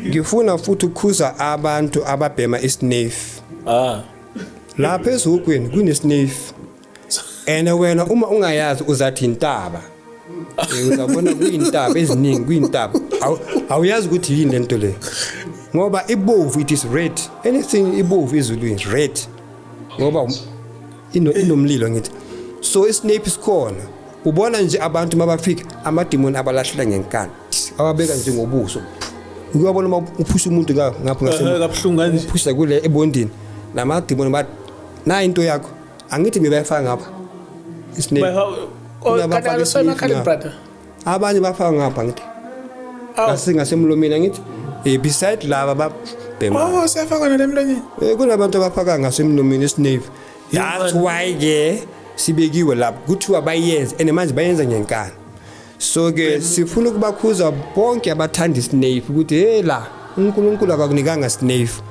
Ngifuna futhi ukukhuza abantu ababhema isnuff. Ah. Lapha ezihogweni kunesnuff. And wena uma ungayazi uzathi intaba. Uzabona kuyintaba eziningi, kuyintaba. Awuyazi ukuthi yini lento le. Ngoba ibovu, it is red. Anything ibovu ezulwini red. Ngoba inomlilo ngithi. So isnuff sikhona. Ubona nje abantu mabafika amadimoni abalahlela ngenkani. Ababeka nje ngobuso. Uyabona uma uphusha umuntu ngapha ngase kabuhlungu kanje. Uphusha kule ebondini. Lamadimoni bathi na into yakho. Angithi bebayifaka ngapha. Isnuff. Kunabafaka isnuff. Brother. Abanye bafaka ngapha ngithi. Ngasemlomeni angithi. Beside laba babhema. Oh, siyafaka nalemlonyeni. Kunabantu abafaka ngasemlomeni isnuff. That's why ke sibekiwe lapho kuthiwa bayenze and manje bayenza ngenkani. So ke sifuna ukubakhuza bonke abathanda isnuff ukuthi hey la uNkulunkulu akakunikanga snuff.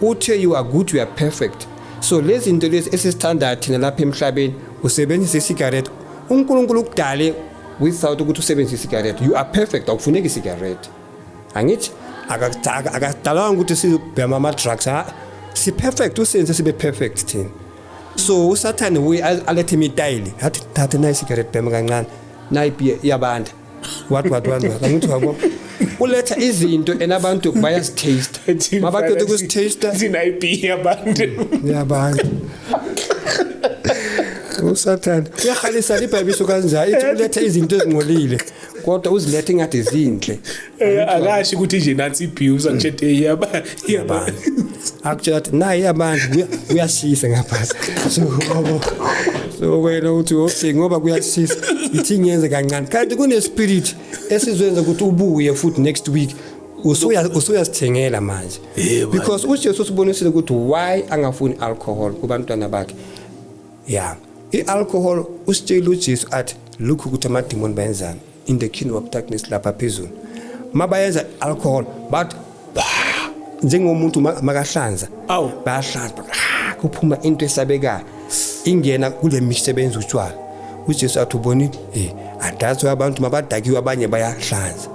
Uthe you are good, you are perfect. So lezi zinto lezi esisithandayo thina lapha emhlabeni, usebenzisa isigaret. uNkulunkulu ukudale without ukuthi usebenzise isigaret. You are perfect, akufuneki isigaret. Angithi akadalanga ukuthi sibhema ama drugs, ha si perfect, usenze sibe perfect thina. So uSathane uye alethe imitayili, athi thatha nayi cigarette bhema kancane, nayi beer iyabanda. What what what what angithi wabo uletha izinto and abantu bayazitaste. Mabaqeda ukuzitaste thina ibhiya abantu. Iyabanda. uSathane uyahalisa ibhayibheli kanjani, ithi uletha izinto ezingcolile kodwa uzilethe ngathi zinhle. Akasho ukuthi nje nansi ibhiya uzakutshela iyaba iyabanda. Akutshela ukuthi nayi abantu kuyashisa ngaphansi. So so wena uthi okay ngoba kuyashisa ithi ngiyenze kancane, kanti kune spirit esizwenza ukuthi ubuye futhi next week usuyasithengela manje. Because uJesu usibonisile ukuthi why angafuni alcohol kubantwana bakhe. Yeah, i-alcohol usitshela uJesu athi look ukuthi amadimoni bayenzani in the kingdom of darkness lapha phezulu. Mabayenza alcohol but njengomuntu makahlanza bayahlanza, kuphuma into esabekayo ingena kule misebenzi utshwala. uJesu athi uboni that's why abantu mabadakiwe abanye bayahlanza.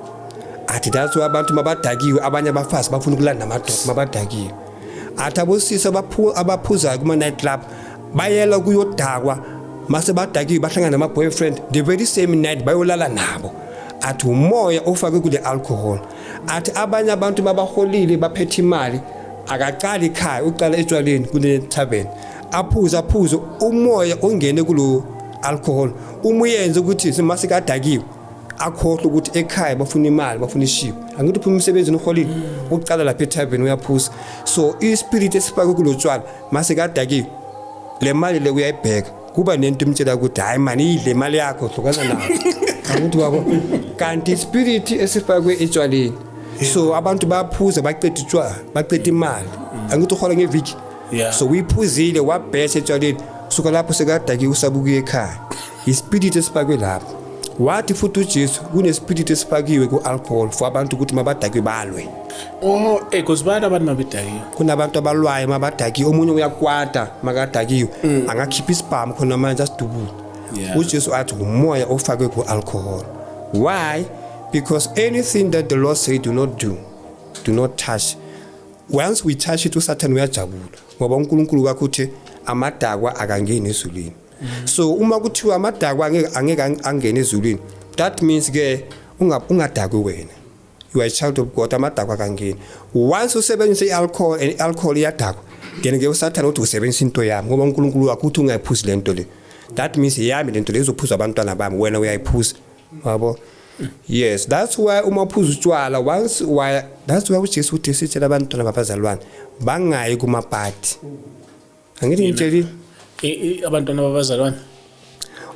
Athi that's why abantu mabadakiwe abanye abafazi bafuna ukulanda amadoda mabadakiwe. Athi abosisi abaphuzayo kuma night club bayela kuyodakwa, mase badakiwe bahlangana nama boyfriend the very same night bayolala nabo. Athi umoya ofakwe kule alcohol. Athi abanye abantu babaholile baphethe imali, akaqali ekhaya uqala etshwaleni kule tavern, aphuze aphuze umoya ongene kulo alcohol umuyenze ukuthi mase kadakiwe akhohlwe ukuthi ekhaya bafuna imali, bafuna ishipo. Angithi uphuma emsebenzini uholile, uqala lapha etavern uyaphuza. So ispirit esifakwe kulo tshwala mase kadakiwe le mali le uyayibheka, kuba nento imtshela ukuthi hayi mani idle imali yakho hlukana nayo. Angithi wabo kanti ispirit esifakwe etshwaleni. So abantu bayaphuza baqeda utshwala baqeda imali. Angithi uhola ngeviki, so uyiphuzile wabhesha etshwaleni, suka lapho sekadakiwe usabuka ekhaya. Ispirit esifakwe lapho. Wathi futhi uJesu kunespirit esifakiwe ku-alcohol for abantu ukuthi mabadakiwe balwe. Oh, cause bayalwa abantu mabadakiwe. Kunabantu abalwayo mabadakiwe, omunye uyakwata makadakiwe, angakhipha isibhamu khona manje asidubule. uJesu athi umoya ofakwe ku-alcohol. Why? Because anything that the Lord say do not do, do not touch, once we touch it uSathane uyajabula ngoba uNkulunkulu wakho uthi amadakwa akangeni ezulwini. So uma kuthiwa amadakwa angeke angene ezulwini, that means ke ungadakwi wena, you are a child of God, amadakwa akangeni. Once usebenzisa i-alcohol and i-alcohol iyadakwa, then ke uSathane uthi usebenzisa into yami ngoba uNkulunkulu wakho uthi ungayiphuzi lento le, that means yami lento le izophuza abantwana bami, wena uyayiphuza yabo. Yes, that's why uma uphuza utshwala once why that's why uJesu uthi sitshela abantwana babazalwane bangayi kumapati. Angithi ngitshelile Abantwana babazalwane.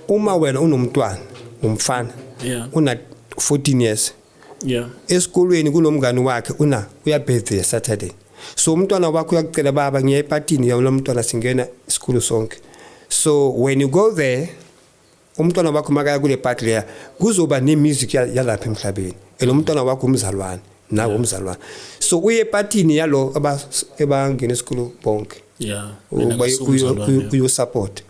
Uma wena unomntwana umfana una 14 years, esikolweni kunomngani wakhe una uya birthday Saturday, so umntwana wakho uyakucela, baba ngiya epatini yalo mntwana, singena isikolo sonke. So when you go there, umntwana wakho makaya kule party leya kuzoba ne-music yalapha emhlabeni and umntwana wakho umzalwane nawe umzalwane, so uye epatini yalo ebangena isikolo bonke kuyo support.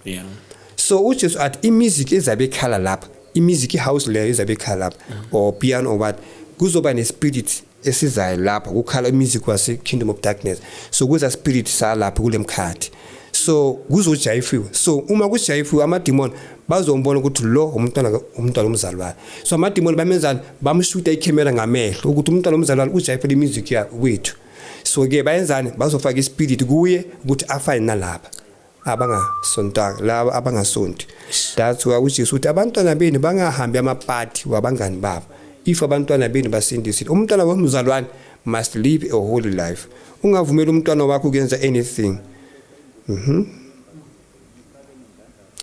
So uJesu athi imusic ezabe ikhala lapha, imusic house leyo izabe ikhala lapha or piano or what, kuzoba nespirit. Esizayo lapha kukhala music wase Kingdom of Darkness, so kuza spirit salapha kulemkhathi, so kuzojayifiwa. So uma kujayifiwa, amademon bazombona ukuthi lo umntwana umzalwane. So amademon bamenzani? Bamshuta ikhemera ngamehlo ukuthi umntwana umzalwane ujayifela imusic ya wethu. So ke bayenzani? Bazofaka ispirit kuye ukuthi afane nalapha abangasontanga, laba abangasonti. That's why uJesu uthi abantwana benu bangahambi amapati wabangani babo if abantwana benu basindisile. Umntwana womzalwane must live a holy life. Ungavumeli umntwana wakho ukuyenza anything.